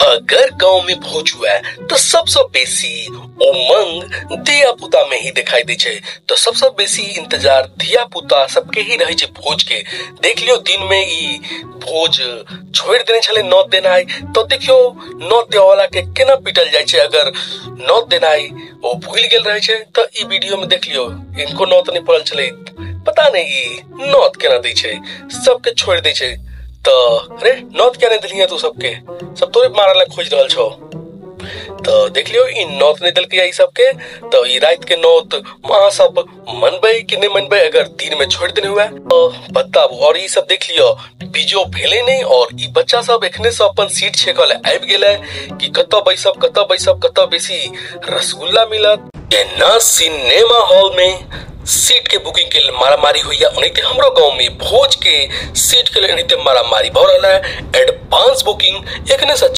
अगर गांव में भोज हुआ तो सबसे बेसी उमंग धिया पुता में ही दिखाई दे छे। तो सबसे बेसी इंतजार धिया पुता सबके ही रहे छे भोज के। देख लियो दिन में ई भोज छोड़ देने छले नौत देनाई, तो देखियो नौत देवे वाला के केना पिटल जाय छे। अगर नौत देनाई वो भूल गेल रहे छे तो ई वीडियो में देख लियो इनको नौत नहीं पड़ल छले, पता नहीं ई नौत केना दै छे, सबके छोड़ दे छे। तो अरे नौत क्या नहीं दिलिया तू सबके, सब तोरे मारे ला खोज रहल छो। तो देख लियो ई नौत नहीं दिलकै ई सबके, तो ई रात के नौत वहां सब मनबे कि नहीं मनबे अगर दिन में छोड़ देने हुआ तो बताबू। और ई सब देख लियो बीजो भेले नहीं और ई बच्चा सब एखने से अपन सीट छेकल आबि गेलै कि कतऽ बैसब कतऽ बैसब कतऽ बेसी रसगुल्ला मिलत। एना सिनेमा हॉल में सीट के बुकिंग के लिए मारामारी हुई है, ओनाहिते हमरो गांव में भोज के सीट के लिए एनाहिते मारामारी भ रहल है। एडवांस बुकिंग एखने से